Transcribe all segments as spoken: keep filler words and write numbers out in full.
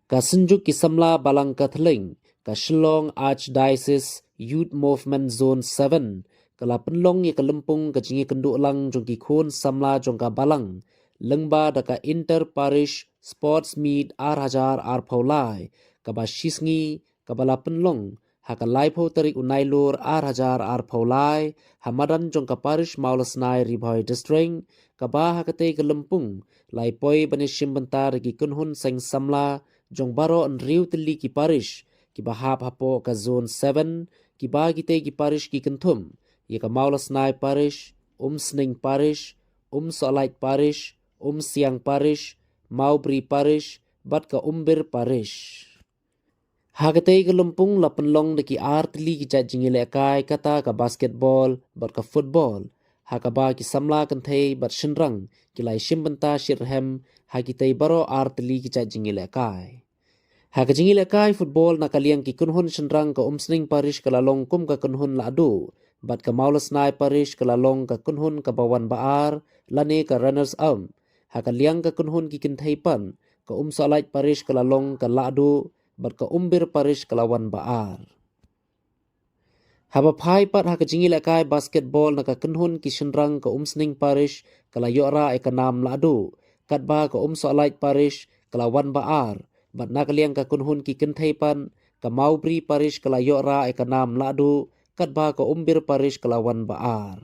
Ka Synjuk ki Samla Balang Katholik ka Shillong Archdiocese Youth Movement Zone seven ka la pynlong ïa ka lympung ka jingïakynduh lang jong ki khun samla jong ka Balang lyngba da ka Inter Parish Sports Meet ar hajar arphew lai, kaba shisngi kaba la pynlong ha ka laiphew tarik u Nailur ar hajar arphew lai, ha madan jong ka Parish Mawlasnai, Ri Bhoi District, kaba ha katei ka lympung la ïa poi ban ïashim bynta da ki kynhun seng samla jong baroh hynriew tylli ki parish kiba hap hapoh ka Zone seven, kiba kitei ki parish ki kynthum ïa ka Mawlasnai Parish, Umsning Parish, Umsohlait Parish, Umsiang Parish, Mawbri Parish bad ka Umbir Parish. Ha katei ka lympung la pynlong da ki ar tylli ki jait jingïalehkai, kata ka basketball bad ka football, ha kaba ki samla kynthei bad shynrang ki la ïashim bynta shitrhem ha kitei baroh ar tylli ki jait jingïalehkai. Ha ka jingïalehkai football na ka liang ki kynhun shynrang ka Umsning Parish ka la long kum ka kynhun lahduh, bad ka Mawlasnai Parish ka la long ka kynhun kaba wan ba ar lane ka runners up. Ha ka liang ka kynhun ki kynthei pat ka Umsohlait Parish ka la long ka lahduh, bad ka Umbir Parish ka la wan ba ar. Haba phai pat ha ka jingïalehkai basketball na ka kynhun ki shynrang ka Umsning Parish ka la ïoh rah ïa ka nam lahduh, katba ka Umsohlait Parish ka la wan ba ar, bad na ka liang ka kynhun ki kynthei pat ka Mawbri Parish ka la ïoh rah ïa ka nam lahduh, katba ka Umbir Parish ka la wan ba ar.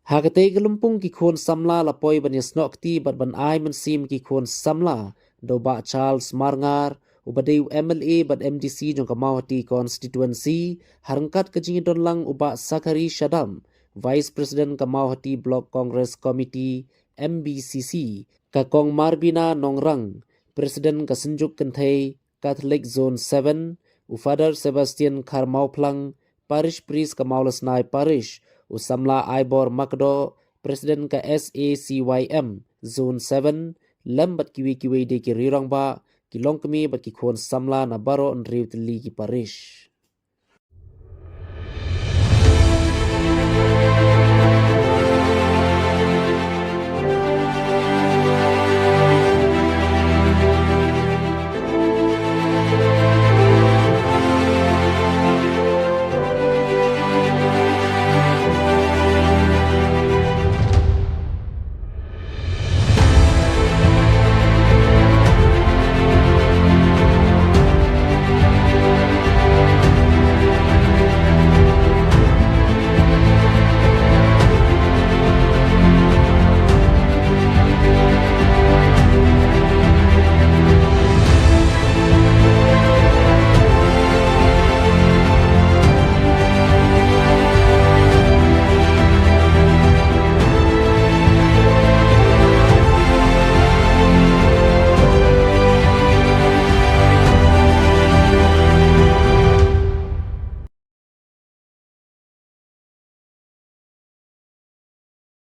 Ha katei ka lympung ki khun samla la poi ban ïasnoh kti bad ban ai mynsiem ki khun samla da u Bah Charles Marngar, uba dei u M L A bad M D C jong ka Mawhati Constituency, ha ryngkat ka jingïadon lang u Bah Sakhari Shadap, Vice President ka Mawhati Block Congress Committee, M B C C, ka Kong Marbina Nongrang, President ka Synjuk Kynthei Catholic Zone seven, u Father Sebastian Kharmawphlang, Parish Priest ka Mawlasnai Parish, u Samla Aibor Makdoh, President ka S A C Y M Zone seven, lem bad kiwei kiwei de ki rangbah, ki longkmie bad ki khun samla na baroh hynriew tylli ki parish.